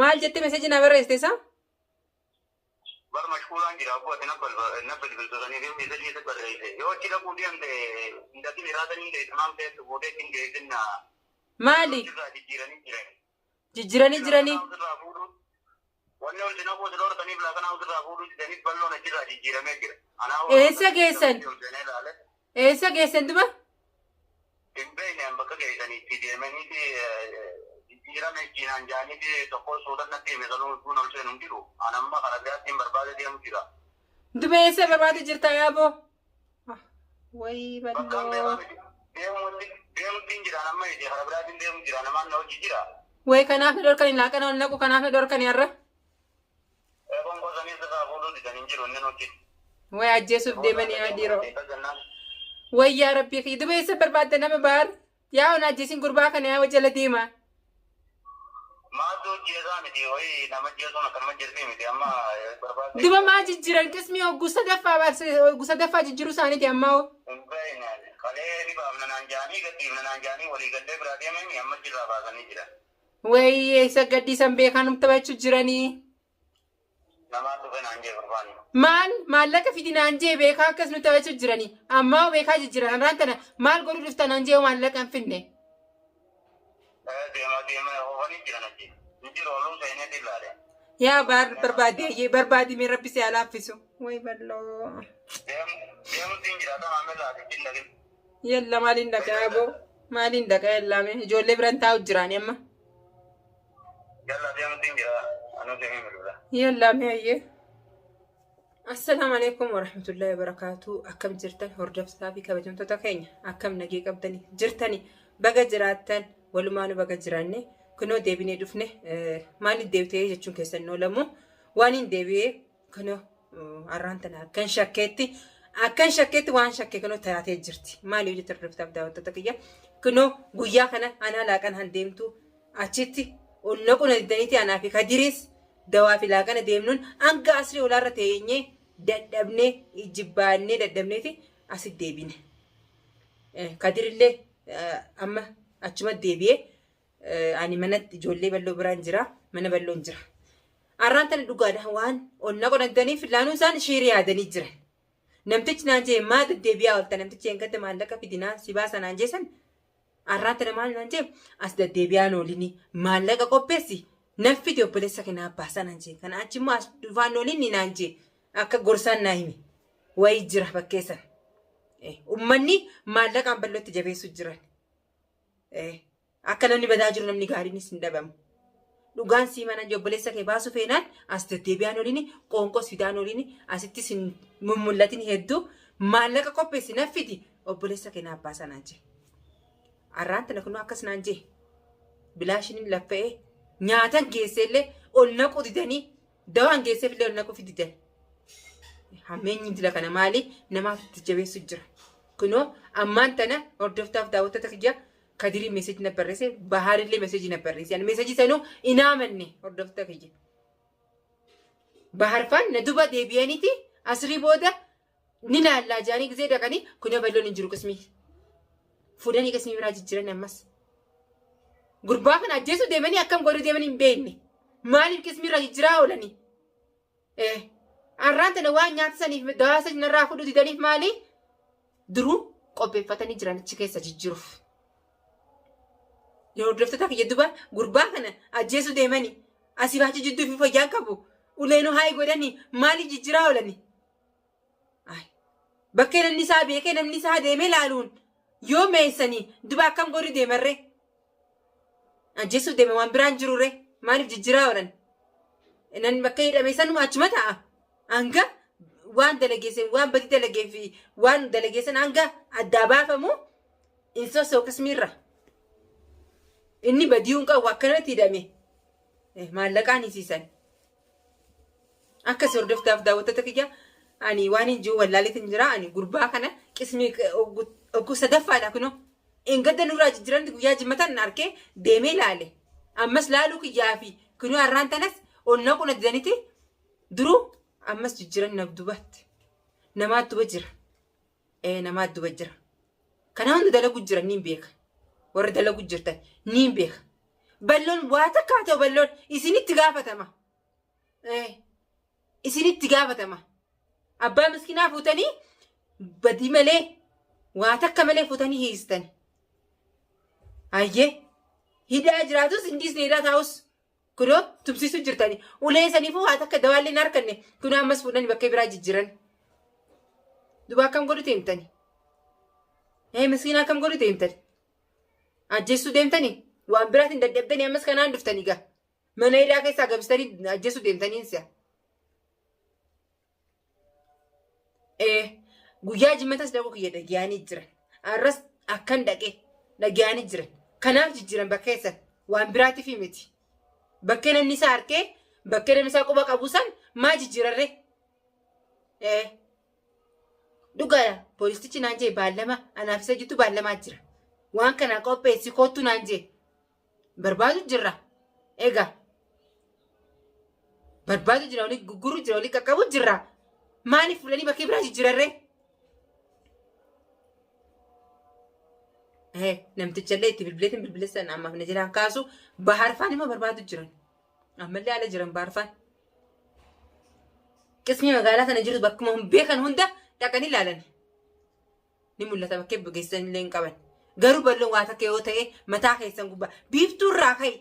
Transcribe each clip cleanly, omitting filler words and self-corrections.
Maal jettee meseejii naa barreessite isa? Bar mashkuulaan jira abboo ati na bilbiltotanii fi meesajii isa barreesse. Yoo achi dhaquu deemte hin dhaqin iraatanii hin deesse maal ta'etti fuutee ittiin geessin na. Maali? Irraa jijjiiranii jiran. Jijjiiranii jiranii? Irraa fuudhuu. Wanni ol sinaquu si dhorkaniif laaqana ofirraa fuudhuu didaniif balloon achirraa jijjiiramee jira. Anaa Eessa geessan? Eessa geessan duba? Hin beekne an bakka geessanii itti deemaniiti jijjiirame ittiin jaaniiti tokko suutan natti hime sanuu kun ol seenu hin jiru. An amma karaa biraatti barbaade deemu jira. Duba eessa barbaade jirta yaaboo? Wayi Bakka hin balloo. beekaa miti. Deemutti deemutti hin jira amma ije karaa biraatiin deemu jira namaan na hojii jira. Wayi kanaaf na dhorkani laaqana ol naqu kanaaf na dhorkani har'a. Eegoon gosanii sirraa fuudhuu didan hin jiru inni nuti. Wayi ajjeesuuf deemanii yaa dhiiroo. Wayi yaa rabbii kiyya duba eessa barbaadde nama baar? Yaa on ajjeesin gurbaa kana yaa jala deema. Maaltu jeesaa miti wayi nama jeesuun akkanuma jirti miti amma barbaade. Duba maa jijjiiran qismii hogguu sadaffaa hogguu sadaffaa jijjiiruu isaaniiti ammaa hoo. Hin beekne kalee ni baafna naan jaanii gadhiifna naan jaanii walii gallee biraa deemanii amma jirraa baasanii jiran. Wayi eessa gadhiisan beekaa nutti taphachuu jiranii. Namaa dhufe naan jee gurbaan. Maal maallaqa fidi naan jee beekaa akkas nu taphachuu jiranii. Ammaa hoo beekaa jijjiiran har'aan tana maal godhuu dhufta naan jee maallaqa hin finne. Deema deema oofanii jiran achi. Hin jiru oluu seenee dillaale. Yaa baar barbaadee barbaadi mee rabbi si haa laaffisu. Wayi balloo. Deemutti hin jiraata maamila ati hin dhagin. Yalla maaliin dhaqaa aboo maaliin dhaqaa yallaa mee ijoollee biran taa'u jiraani amma. Yalla deemutti hin jira anuu deemee milula. Yallaa mee ayyee. Assalaamu alaikum warahmatullahi wabarakatuh. Akkam jirtan hordoftootaa fi kabajamtoota keenya akkam nagee qabdanii jirtani baga jiraattan walumaanu baga jiraanne kunoo deebinee dhufne maaliif deebitee jechuun keessan hin oolamu waan hin deebi'ee kunoo har'aan tana akkan shakkeetti akkan shakkeetti waan shakke kunoo taatee jirti maali hojii hordoftaaf daawwattoota kiyya kunoo guyyaa kana anaa laaqan han deemtu achitti ol naqu na didaniiti anaa fi kadiriis dawaa fi laaqana deemnuun hanga asrii olaarra teenyee dadhabnee ijjibbaannee dadhabneeti asitti deebine. Kadirillee amma achuma deebi'ee ani manatti ijoollee balloo biraan jira mana balloon jira. Arraan tana dhugaadha waan ol naqu na didaniif laanuun isaan shiirii yaadanii jiran. Namtichi naan jee maa deddeebi'aa oolta namtichi eeggadda maallaqa fidinaa si baasa naan jeesan Arraan tana maal naan jee as deddeebi'aan oolinii maallaqa qopheessi nan fidi obboleessa kee naa baasaa naan jee kana achi immoo as dhufaan oolinni naan jee akka gorsaan naa hime wayii jira bakkee san. Ummanni maallaqaan bal'ootti jabeessu jiran. Akka namni badaa jiru namni gaariinis hin dhabamu. Dhugaan sii mana obboleessa kee baasuu feenaan as deddeebi'aan olini qoonqos fidaan olini asittis hin mummullatin hedduu maallaqa qopheessi nan fidi obboleessa kee naaf baasaa naan jee. Arraan tana kunoo akkas naan jee. Bilaashiniin laffa'ee nyaatan geessee illee ol naquu didanii dawaan geesseef illee ol naquu didan. Hammeenyi dila kana maali namaaf itti jabeessu jira. Kunoo ammaan tana hordoftaaf daawwattoota kiyya Kadirii meseji na barreesse Bahaarillee meseji na barreesse. Ani meseji sanuu hin amanne hordoftoota kiyya. Bahar faan na duba deebi'aniiti asrii booda ni laallaa jaanii gisee dhaqanii kunoo balloon hin jiru qismii. Fuudhanii qismii biraa jijjiiran ammas. Gurbaa kana ajjeesuu deemanii akkam godhuu deemanii hin beekne. Maaliif qismii irraa jijjiiraa oolanii? Arraan tana waan nyaata saniif dawaa sanii narraa fudhuu didaniif maali? Duruu qopheeffatanii jiran achi keessa jijjiiruuf. Yoo hordoftoota kiyya duba gurbaa kana ajjeesuu deemanii asii baachuu jidduu fi fayyaan qabu uleenuu hayi godhanii maaliif jijjiiraa oolanii? Bakkee namni isaa beekee namni isaa deemee laaluun yoo meessanii duba akkam godhuu deemarree? Ajjeesuuf deema waan biraan jirure maaliif jijjiraa oolan? Nan bakka hidhame sanuma achuma ta'a. Hanga waan dalageessan waan badii dalagee fi waan dalageessan hanga addaa baafamu hin sosoo qismiirra. Inni badii hin qabu akkanatti hidhame. Maallaqaan hisiisan. Akkas hordoftaaf daawwattoota kiyya ani waan hin jiru wallaaleetiin jira ani gurbaa kana qismii ogguu sadaffaadha kunoo. Engadda nurraa jijjiramti guyyaa jimmatan arkee deemee laale. Ammas laaluu kiyyaa fi kunoo har'aan tanas ol naqu na didanitti duruu ammas jijjiran na dubatti. Namaa duba jira. Ee namaa duba jira. Kana hunda dalagu jiran niin beeka. Warri dalagu jirtan niin beeka. Balloon waa takka haa ta'u balloon isinitti gaafatama. Isinitti gaafatama. Abbaa miskinaa fuutanii badii malee waa takka malee fuutanii hiistan. Hayyee hidhaa jiraatus hin dhiisne hidhaa taa'us kunoo tumsiisuu jirtani. Ulee saniifuu waa takka dawaallee hin harkanne kunoo ammas fuudhanii bakka biraa jijjiiran. Duba akkam godhu deemtani? Ee miskiina akkam godhu deemtani? Ajjeessuu deemtani? Waan biraatiin dadhabdanii ammas kanaan dhuftanii gaa. Mana hidhaa keessaa gabsitanii ajjeessuu deemtanii si'a. Ee guyyaa jimmatas dhaquu kiyya dhaga'anii jiran. Arras akkan dhaqee dhaga'anii jiran. Kanaaf jijjiiran bakka keessan waan biraatiif miti. Bakkee namni isaa arkee bakkee namni isaa quba qabu san maa jijjiirarree? Ee dhugaadha poolistichi naan jee baallama anaaf isa jirtu baallamaa jira. Waan kana qopheessi koottu naan jee. Barbaadu jirra. Egaa barbaadu jira walii gurguru jira walii qaqqabu jirra. Maaliif fuudhanii bakkee biraa jijjiirarree? Namtichallee itti bilbileetiin bilbileessan ammaaf na jilaan kaasu baharfaan immoo barbaadu jiran. Ammallee ala jiran baharfaan. Qismii magaalaa sana jiru bakkuma beekan hunda dhaqanii ilaalan. Ni mul'ata bakkee geessan illee hin qaban. Garuu balloon waa takka yoo ta'e mataa keessan gubbaa. Biiftuu irraa ka'i.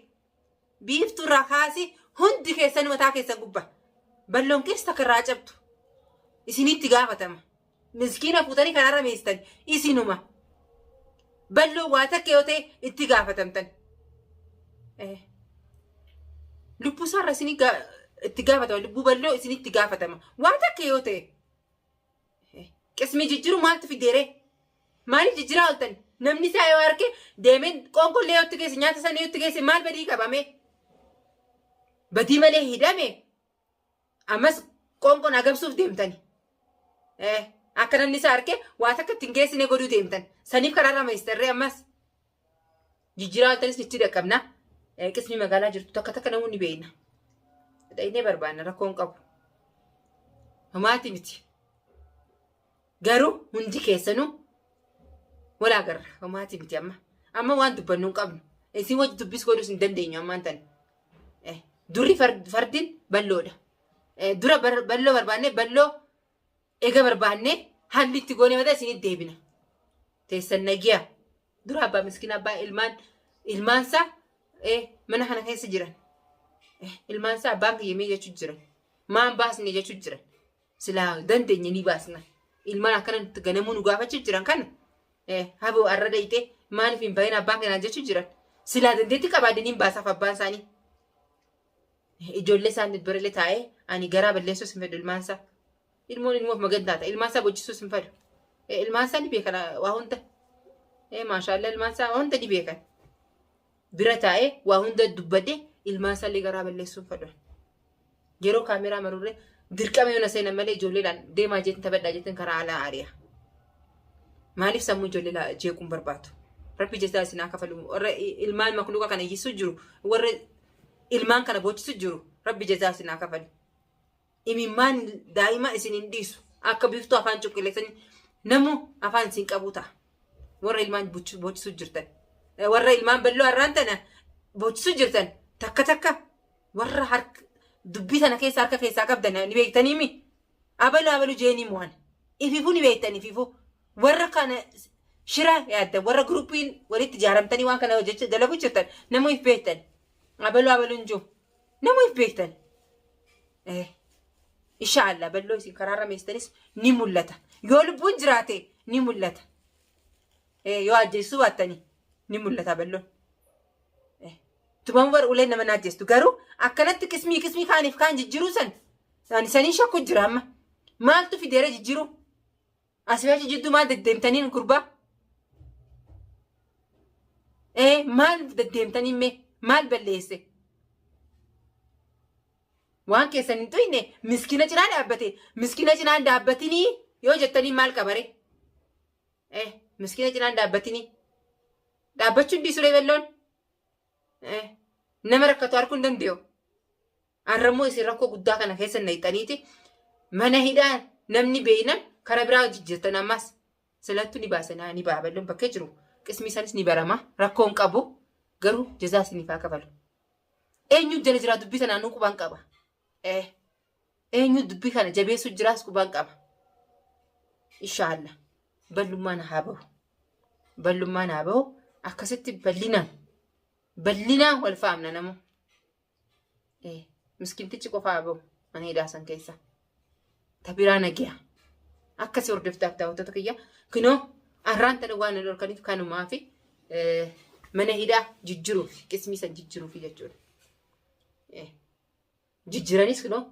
Biiftuu irraa kaasi hundi keessan mataa keessan gubbaa. Balloon keessa takka irraa cabdu. Isinitti gaafatama. Miskiina fuutanii kanarra meestan isinuma. Balloon waa takka yoo ta'e itti gaafatamtan. Lubbuu isaarra isinii itti gaafatama. Lubbuu balloo isinitti gaafatama. Waa takka yoo ta'e. Qismii jijjiiru maaltu fideeree? Maaliif jijjiiraa ooltan? Namni isaa yoo arge deemee qoonqollee yoo itti geesse nyaata sana yoo itti geesse maal badii qabame? Badii malee hidhame ammas qoonqoon agabsuuf deemtani. Akka namni isaa arge waa takka ittiin geessine godhuu deemtan. Saniif karaarra meestarree ammas jijjiiraa ooltanis itti dhaqqabna. Qismii magaalaa jirtu takka takka namoonni beekna. Dhaynee barbaanna rakkoon qabu. Homaati miti. Garuu hundi keessanuu wal agarra. Homaati miti amma. Amma waan dubbannu hin qabnu. Isin wajji dubbis godhuus hin dandeenyu ammaan tan. Durri fardiin balloodha. Dura balloo barbaannee balloo ega barbaannee haalli itti goonee mataa isinitti deebina. Teessan nagiya. Dura abbaa miskiina abbaa ilmaan ilmaansaa mana kana keessa jiran. Ilmaansaa abbaan kiyya mee jechuu jiran. Maan baasne jechuu jiran. Silaa dandeenye ni baasna. Ilmaan akkana nutti ganamuu nu gaafachuu jiran kana. Haboo arra dhayxee maaliif hin bahin abbaan kanaan jechuu jiran. Silaa dandeetti qabaadde niin baasaaf abbaan isaanii. Ijoollee isaanii birallee taa'ee ani garaa balleessuus hin fedhu ilmaan isaa. Ilmoon ilmoof magan taata. Ilmaan isaa bochissuus hin fedhu. Ilmaan isaa ni beekan waa hunda. Maashaallah ilmaan isaa waa hunda ni beekan. Bira taa'ee waa hunda dubbadhe ilmaan isaallee garaa balleessuu hin fedhu. Yeroo kaameraa marurree dirqama yoo na seenan malee ijoolleedhaan deemaa jettin taphadhaa jettin karaa alaa ari'a. Maaliif sammuu ijoollee jeequun barbaadu? Rabbi jazaa isin haa kafalu. Warra ilmaan makluuqa kana iyyisuu jiru, warra ilmaan kana boochisu jiru, Rabbi jazaa isin haa kafalu. Imimmaan daa'ima isin hin dhiisu. Akka biiftuu afaan cuqqilleessanii namu afaan isin qabuu ta'a. Warra ilmaan boochisuu jirtan. Warra ilmaan balloo har'aan tana boochisuu jirtan takka takka warra harka dubbii tana keessa harka keessaa qabdan ni beektanii mi? Abalu abalu jeenii mo'an. Ififuu ni beektan ififuu. Warra kana shira yaaddan warra guruppiin walitti ijaaramtanii waan kana hojjechuu dalaguu jirtan namuu if beektan. Abalu abalu hin jiru. Namuu if beektan. Inshaallah balloo isin karaarra meestanis ni mul'ata. Yoo lubbuun jiraate ni mul'ata. Yoo ajjeessuu baattanii ni mul'ata balloon. Tumamu bar uleen nama na ajjeestu garuu akkanatti qismii qismii kaaniif kaan jijjiiruu san ani saniin shakku jira amma. Maaltu fideera jijjiiruu? Asii achi jidduu maal deddeemtaniin gurbaa? Maal deddeemtaniin mee? Maal balleesse? Waan keessan hin xuyne miskiina cinaa dhaabbate miskiina cinaa hin dhaabbatinii yoo jettanii maal qabare? Miskiina cinaa hin dhaabbatinii. Dhaabbachuun dhiisuree balloon? Nama rakkatu arguu hin danda'u. Arrammoo isin rakkoo guddaa kana keessa naqxaniiti mana hidhaa namni beeynan kara biraa jijjiirtan ammas silattu ni baasanaa ni ba'a balloon bakkee jiru qismii isanis ni barama rakkoo hin qabu. Garuu jazaa isiniif haa kafalu. Eenyu jala jiraa dubbii tanaan nu qubaan qaba. Eh. Eenyu dubbii kana jabeessu jiraas qubaan qaba. Inshaallah. Ballummaan haa bahu. Ballummaan haa bahu. Akkasitti bal'inaan bal'inaan wal faamna namu. Eh. Miskiintichi qofa haa bahu. Mana hidhaa san keessa. Tabiraa nagiya. Akkasi hordoftaaf daawwattoota kiyya. Kunoo arraan tana waan nu dhorkaniif kanumaa fi mana hidhaa jijjiruuf qismii san jijjiruuf jechuudha. Jijjiranis kunoo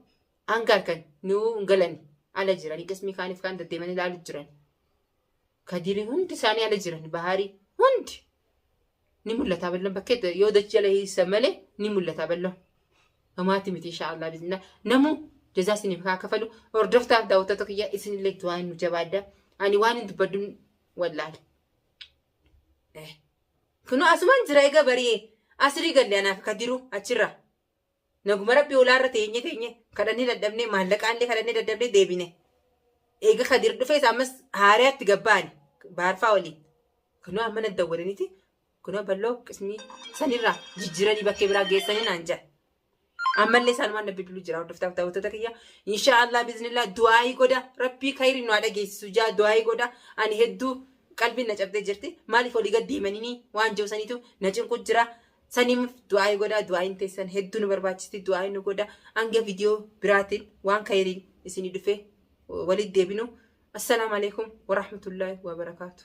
hanga halkan nuu hin galani ala jiranii qismii kaaniif kaan deddeemanii ilaalu jiran. Kadirii hundi isaanii ala jiran baharii hundi ni mul'ata bal'oon bakkee yoo dachii jala hiisan malee ni mul'ata bal'oon. Homaati miti insha Allah bismillah. Namu jazaa isiniif haa kafalu. Hordoftaaf daawwattoota kiyya isinillee du'aan nu jabaadha. Ani waan hin dubbadhu wallaale. Kunoo asumaan jira egaa bari'ee asrii galle anaaf kadiru achirra. Naguma rabbi olaarra teenye teenye kadhannee dadhabnee maallaqaallee kadhannee dadhabnee deebine. Eega kadir dhufees ammas haariyaatti gabbaane baarfaa waliin. Kunoo amma na dawwalaniiti kunoo balloo qismii sanirraa jijjiiranii bakkee biraa geessanii naan jedha. Ammallee isaanumaan na bilbilu jira hordoftaaf daawwattoota kiyya. Inshaa Allah biiznillah du'aayii godha rabbii kayri nu haa dhageessisu jaa du'aayii godha ani hedduu qalbiin na cabdee jirti maaliif olii gad deemanii waan jiru saniitu na cinqu jira. Saniif du'aayii godha du'aayiin teessan hedduu nu barbaachisti du'aayii nu godha hanga viidiyoo biraatiin waan kayriin isinii dhufe walitti deebinu. Assalaamu alaikum warahmatullaahi wabarakaatu.